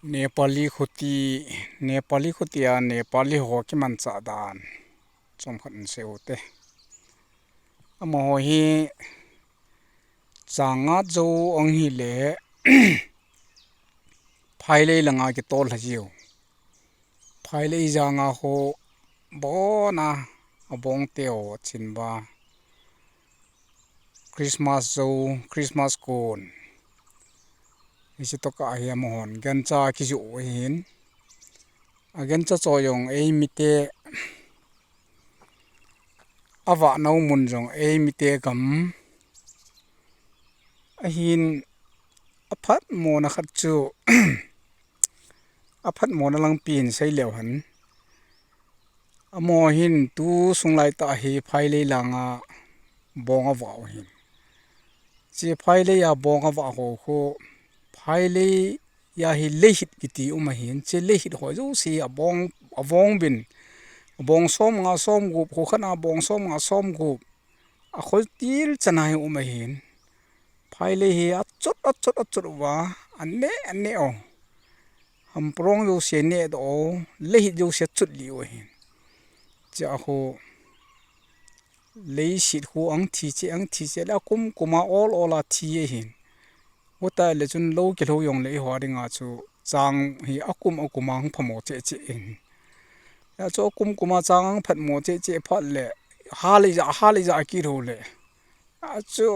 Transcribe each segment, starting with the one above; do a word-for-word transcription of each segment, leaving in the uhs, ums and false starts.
Nepali khuti, Nepali khuti a Nepali ho kimanchah dan chomkhat in sei u te. Amaho hi Changat Zo ang hile, phailei langa kitol lha jiu. Phailei janga ho bona abong teo chinba. Christmas Zo, Christmas kun. Hiche toh ka hi amahon gancha kijoh u ahin. Agancha cho jong eimite, avah nau mun jong eimite gam ahin. Aphatmona khat chu, aphatmona langpi in sei leu hen. Amaho hin tu sung laitah hi phailei langa bong avah u ahin. Hiche phailei a bong avah ho khu, phailei a hi leihit kiti um ahin. Hiche leihit ho jouse abong, abong bin, abong som nga som gup, khu khat a bong som nga som gup, akhoi til chan a hi um ahin. Phailei hi achut, achut, achut uva, ane, ane u. Hamprong jouse ne doh u, leihit jouse achut lih u ahin. Hiche a khu, leiset khu ang thi che, ang thi che le akum kum a ol ol a thi ahin. Hutah le chun lou kilhou jongle eiho dinga chu chang hi akum akum a ang phamo cheh cheh in. Hichu akum kum a chang ang phamo cheh cheh phat le, hal ijat, hal ijat kilhou le, hichu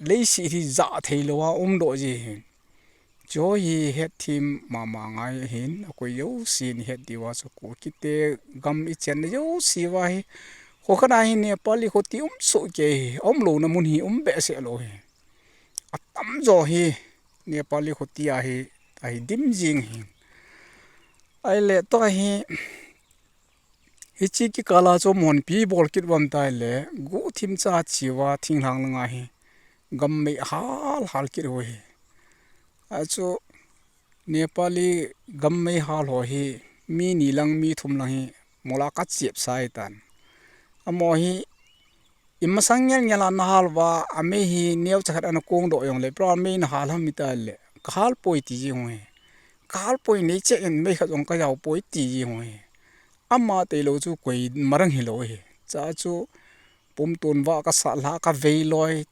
leiset hi jah thei lou a um doh ji ahin. Chu hi hetthem mama ngai ahin, akoi jousen het diu a chu Kukite gam ichenna jouse uva hi, khu khat a hi Nepali khuti um soh kei hi, aum louna mun hi um behseh lou hi. Atamjo hi Nepali khuti a hi, ahi dim jing hi. Ahile tua hi, hiche kikal a chu amahon ipi bol kit uvem tile, guhthim cha cheuva thinglhang langa hi gam mei hal hal kit u ahi. Hichu Nepali gam mei hal ho hi mi ni lang mi thum lang hi mol a kachepsa ahitan. Amaho hi imasang ngel ngel a nahal uva, amei hi neocha khat ana kong doh jongle, pra mei nahal ham itile, kahal poi ti jing u ahi. Kahal poi, neicheh in mei khat jong kajao poi ti jing u ahi. Ama tailou chu koima dang hilou ahi. Hichu pumtun vah kasat lha, kavei loi,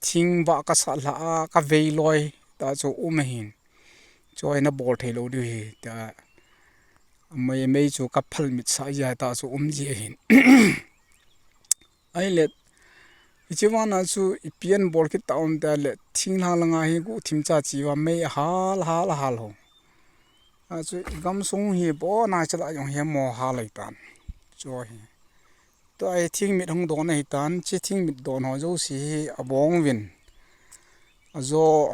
thing vah kasat lha a, kavei loi, tah chu um ahin. Chu hi nabol thei lou diu ahi, tia. Mei, mei chu kaphal mit sah jia, tah chu um ji ahin. Ahile, hiche vana chu ipi abol kit tauvem tile, thinglhang langa hi guhthim cha cheuva mei ahal, hal, hal ho. Hichu igamsung hi bona chala jong hi amaho hal ahitan. Chu hi. Tua hi thingmit hung don ahitan, hiche thingmit don ho jouse hi abong uvin. Ajo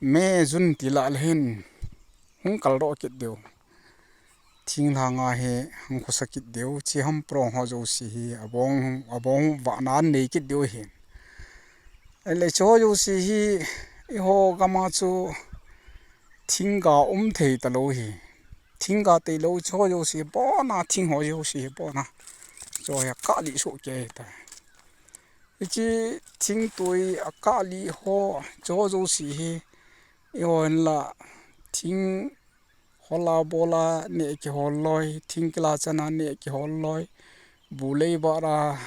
May, June ti lah le hin hung kaldoh kit diu. Thinglhang a hi hung khosa kit diu, hiche hamprong ho jouse hi abong, abong vahna anei kit diu ahin. Ahile hicheho jouse hi eiho gam a chu thingga um thei talou ahi. Thingga tailou hicheho jouse hi bona, thing ho jouse hi bona. Hicheho hi akah lih soh kei ahitai. Hiche thingtui akah lih ho, hicheho jouse hi, eiho hinla, thing hola bola neh kihol loi, thing kila chana neh kihol loi, bulei bara,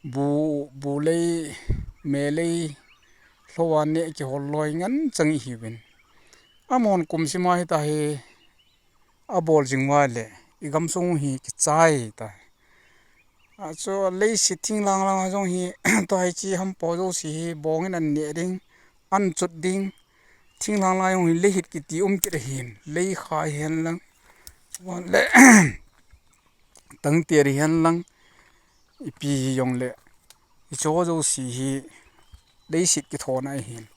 bu, bulei, melei, lhoa neh kihol loi ngen chang ihiuvin. Amahon kum sima hitahi, abol jing uva le, igamsung hi kichai tai. Achu leiset thinglhang langa jong hi, tua hiche hampa jouse hi bong in an neh ding, an chut ding, thinglhang langa jong hi leihit kiti um kit ahin, leikha hihen lang, le, tangtel hihen lang, ipi hijongle, hicheho jouse hi leiset kithona ahin.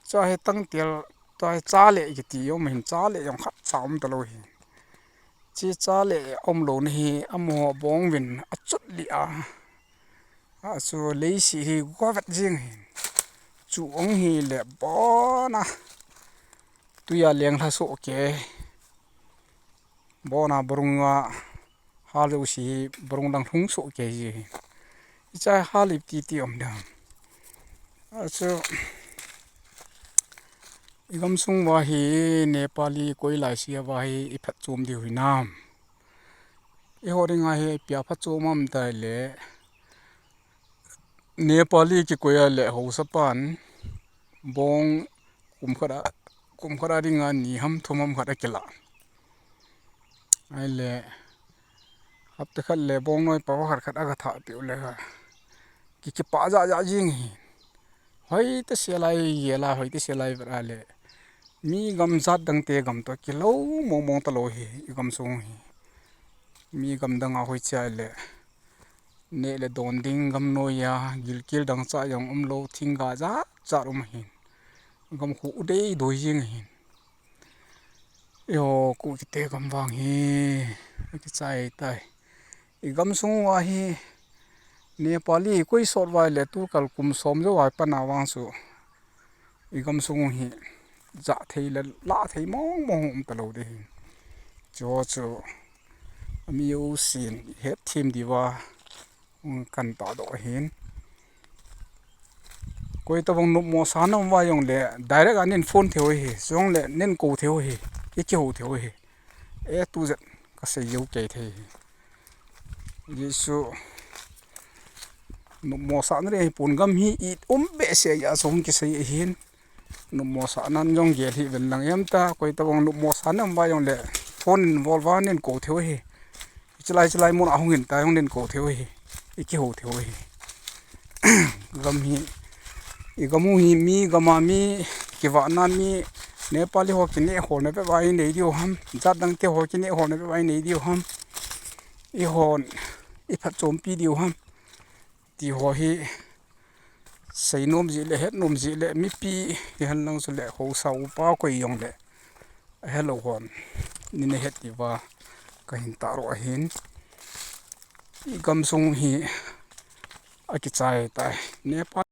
Chua hi tangtel, tua hi chaleh kiti jong um ahin, chaleh jong khatcha um talou ahin. Hiche chaleh aum louna hi amaho bong uvin achut lih a. Achu leiset hi govet jing ahin. Chu ang hile bona, tuia lenglha soh kei. Bona barunga hal jouse hi barung lang lhung soh kei ji ahi. Hichea hal ipti ti um dem. Achu I gamsung uva hi Nepali koi laise uva hi i phatchom diu hinam? Eiho dinga hi ipi a phatchom ham itile, Nepali kikoi a le haosapan bong kum khat a, kum khat a dinga ni ham thum ham khat akilah. Ahile hapta khat le bong noi pa khat khat aga thah peh u le, ki, kipah jahjah jing ahi. Hoiti se lai gel a, hoiti se lai vet a le, mi gam jat dang te gam toh kilou mong mong talou hi i gamsung hi. Mi gam dang a hoi chea le, neh le don ding gamnoi a, gilkel dangchah jong umlou, thingga jat jat um ahin. Gam khu u dei doi jing ahin. Eiho Kukite gam vang hi akichai tai. I gamsung uva hi Nepali koi sot uva le tukal kum som jou a pat a vang chu i gamsung u hi jah thei le lah thei mong mong um talou ding ahin. Chuho chu ami jousen hetthem diuva, um, kan tahdoh ahin. Koi tobang nopmo sa na um uva jongle direct a nin phone thei u ahi, chujongle nin kou thei u ahi, i kihou thei u ahi. A to Z kasei jou kei thei ahi. Jesu nopmo sa na le hi pon, gam hi i um behseh a jong kisei ahin. Nopmo sa nan jong gel hih ven lang em ta, koi tobang nopmo sa na um uva jongle phone in bol uva nin kou thei u ahi. Chilai chilai mun a hung in ta jong nin kou thei u ahi. I kihou thei u ahi. Gam hi, i gam u hi mi gam a mi kivahna mi Nepali ho kineh holna bep a i nei diu ham, jat dang te ho kineh holna bep a i nei diu ham, eihon i phatchompi diu ham ti ho hi seinom jeh le, hetnom jeh le, mipi hihen lang chule haosa upa koi jongle ahelou hon nin ahet diuva kahin tahdoh ahin. I gamsung hi akichai tai. Nepal